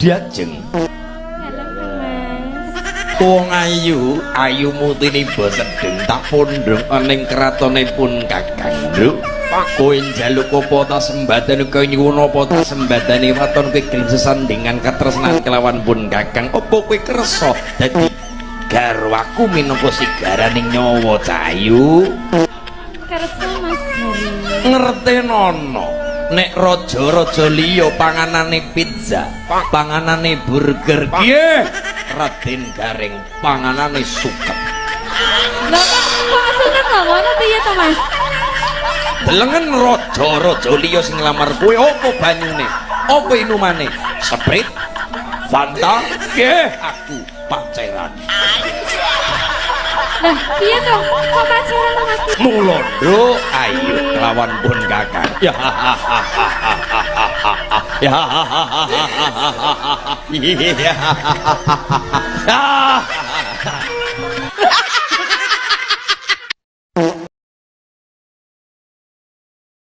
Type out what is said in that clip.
Diajeng. Dalem, Kang Mas. Wong ayu, ayumu tiniba sedeng tak pundhung ning kratone pun Kakang, Nduk. Kowe njaluk apa ta sembadani, kowe nyuwun apa ta sembadani, waton kowe gelem sesandingan katresnan kelawan pun Kakang. Apa kowe kersa dadi garwaku minangka sigaraning nyawa, Cahayu? Kersa, Mas Gareng. Ngertenono, nek raja-raja liya panganane pizza, panganane burger, kiye Raden Gareng panganane suket. Lah, kok suket lho, ngono piye to, Mas? Delengen raja-raja liya sing nglamar kowe, apa banyune, apa inumane, Sprite, Fanta, kiye aku pacaran. Lah, piye to? Kok pacaran, Mas? Mula, Nduk, ayo kelawan pun Kakang. Ya ya ya.